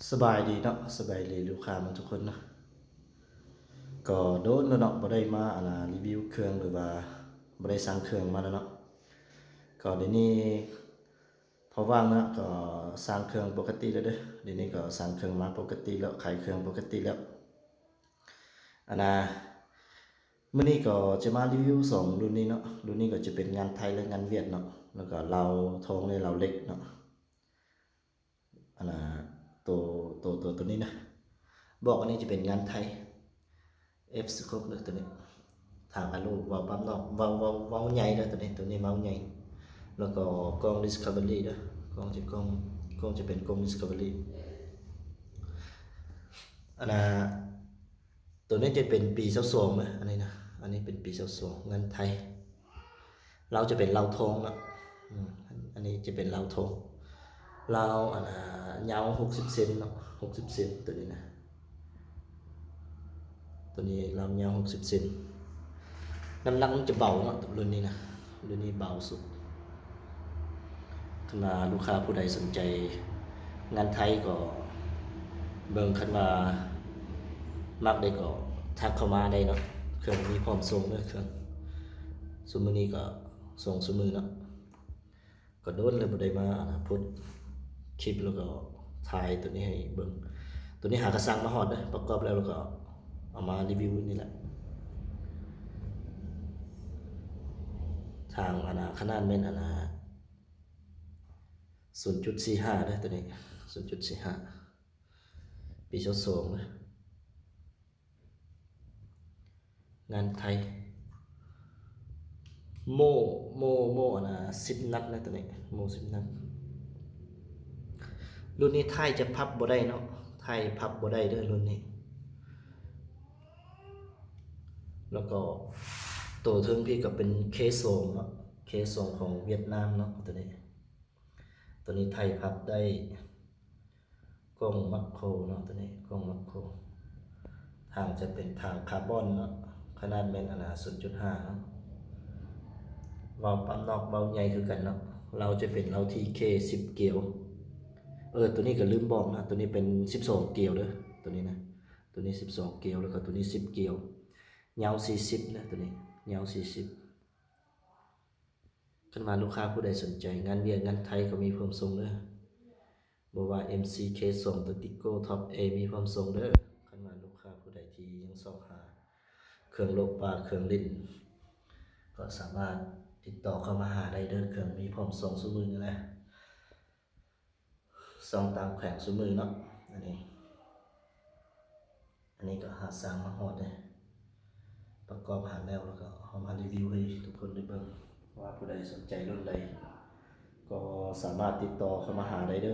ສະບາຍດີເນາະ ສະບາຍດີລູກຄ້າໝົດທຸກຄົນເນາະ. ກໍໂດນແລ້ວເນາະ ບໍ່ໄດ້ມາ ອັນນ່າ ຣີວິວເຄື່ອງ ຫຼືວ່າບໍ່ໄດ້ສັ່ງເຄື່ອງມາແລ້ວເນາະ. ກໍດຽວນີ້ພໍວ່າງເນາະ ກໍສັ່ງເຄື່ອງປົກກະຕິແລ້ວເດີ. ດຽວນີ້ກໍສັ່ງເຄື່ອງມາປົກກະຕິແລ້ວ ຂາຍເຄື່ອງປົກກະຕິແລ້ວ. ອັນນ່າ ມື້ນີ້ກໍຈະມາຣີວິວສອງລຸ້ນນີ້ເນາະ. ລຸ້ນນີ້ກໍຈະເປັນງານໄທ ແລະ ງານຫວຽດເນາະ ແລ້ວກໍລາວທອງ ແລະ ລາວເຫຼັກເນາະ. ອັນນ່າ ໂຕ ໂຕ ໂຕ ໂຕນີ້ນະ ບອກອັນນີ້ຈະເປັນງານໄທ ເອັຟສິບຫົກເດີ ໂຕນີ້. ທາງອາໂລ ວາວປ້ຳນອກ ວາວ ວາວ ວາວໃຫຍ່ເດີ ໂຕນີ້ ໂຕນີ້ວາວໃຫຍ່. ແລ້ວກໍກ້ອງດິສຄັຟເວີຣີເດີ ກ້ອງຈະ ກ້ອງ ກ້ອງຈະເປັນກ້ອງດິສຄັຟເວີຣີ. ອັນນ່າ ໂຕນີ້ຈະເປັນປີຊາວສອງເດີ ອັນນີ້ນະ ອັນນີ້ເປັນປີຊາວສອງ ງານໄທ. ລາວຈະເປັນລາວທອງເນາະ ອືມ ອັນນີ້ຈະເປັນລາວທອງ. ລາວ ອັນນ່າ ຍາວຫົກສິບເຊັນເນາະ ຫົກສິບເຊັນ ໂຕນີ້ນະ. ໂຕນີ້ລາວຍາວຫົກສິບເຊັນ. ນ້ຳໜັກມັນຈະເບົາເນາະ ລຸ້ນນີ້ນະ ລຸ້ນນີ້ເບົາສຸດ. ຄັນວ່າລູກຄ້າຜູ້ໃດສົນໃຈງານໄທກໍເບິ່ງ, ຄັນວ່າມັກໄດ້ກໍທັກເຂົ້າມາໄດ້ເນາະ. ເຄື່ອງມີພ້ອມສົ່ງເດີ ເຄື່ອງຊຸມມື້ນີ້ກໍສົ່ງຊຸມມື້ເນາະ. ກໍໂດນແລ້ວບໍ່ໄດ້ມາ ອັນນ່າ ໂພສຄລິບ ແລ້ວກໍຖ່າຍໂຕນີ້ໃຫ້ເບິ່ງ. ໂຕນີ້ຫາກະສັ່ງມາຮອດເດີ ປະກອບແລ້ວ ແລ້ວກໍເອົາມາຣີວິວນີ້ແຫຼະ. ທາງ ອັນນ່າ ຂະໜາດແມ່ນ ອັນນ່າ ສູນຈຸດສີ່ຫ້າເດີ ໂຕນີ້ ສູນຈຸດສີ່ຫ້າ ປີຊາວສອງເດີ. ງານໄທ ໂມ່ ໂມ່ ໂມ່ ອັນນ່າ ສິບນັດນະ ໂຕນີ້ ໂມ່ສິບນັດ. ລຸ້ນນີ້ທ້າຍຈະພັບບໍ່ໄດ້ເນາະ ທ້າຍພັບບໍ່ໄດ້ເດີລຸ້ນນີ້. ແລ້ວກໍໂຕເທິງພີ້ກໍເປັນເຄສອງເນາະ ເຄສອງຂອງຫວຽດນາມເນາະ ໂຕນີ້. ໂຕນີ້ໄທພັບໄດ້ ກ້ອງມາໂຄຣເນາະ ໂຕນີ້ກ້ອງມາໂຄຣ. ທາງຈະເປັນທາງຄາບອນເນາະ ຂະໜາດແມ່ນ ອັນນ່າ ສູນຈຸດຫ້າເນາະ. ວາວປ້ຳນອກ ວາວໃຫຍ່ຄືກັນເນາະ. ລາວຈະເປັນລາວທີເຄ ສິບກຽວ. ເອີ ໂຕນີ້ກໍລືມບອກເນາະ ໂຕນີ້ເປັນສິບສອງກຽວເດີ ໂຕນີ້ນະ. ໂຕນີ້ສິບສອງກຽວ ແລ້ວກໍໂຕນີ້ສິບກຽວ. ຍາວສີ່ສິບນະ ໂຕນີ້ຍາວສີ່ສິບ. ຄັນວ່າລູກຄ້າຜູ້ໃດສົນໃຈງານຫວຽດງານໄທກໍມີພ້ອມສົ່ງເດີ. ບໍ່ວ່າເອັມຊີເຄສອງ ຕາຕິໂກ ທັອບເອ ມີພ້ອມສົ່ງເດີ. ຄັນວ່າລູກຄ້າຜູ້ໃດທີ່ຍັງຊອກຫາເຄື່ອງໂລະປາ ເຄື່ອງຫຼິ້ນ ກໍສາມາດຕິດຕໍ່ເຂົ້າມາຫາໄດ້ເດີ. ເຄື່ອງມີພ້ອມສົ່ງຊຸມື້ນີ້ແຫຼະ. ຊ່ອງຕາມແຂວງຊຸມື້ເນາະ. ອັນນີ້ ອັນນີ້ກໍຫາສ້າງມາຮອດເດ້ ປະກອບຫາແລ້ວ ແລ້ວກໍເອົາມາຣີວິວໃຫ້ທຸກຄົນໄດ້ເບິ່ງ ວ່າຜູ້ໃດສົນໃຈລຸ້ນໃດ ກໍສາມາດຕິດຕໍ່ເຂົ້າມາຫາໄດ້ເດີ.